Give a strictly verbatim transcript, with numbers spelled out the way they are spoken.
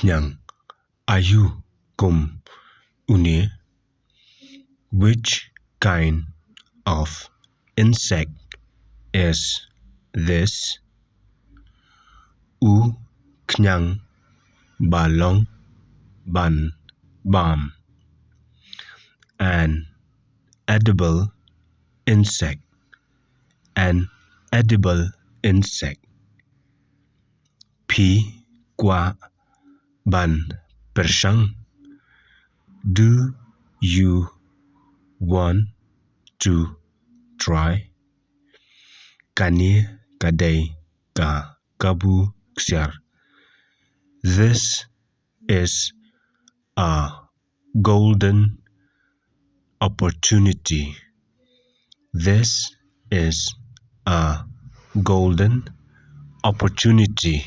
khñiang. Aïu kum une? Which kind of insect is this? U khñiang ba long ban bam. An edible insect. An edible insect. Phi kwah ban pyrshang? Do you want to try? Kane ka dei ka kabu ksiar. This is a golden opportunity. This is a golden opportunity.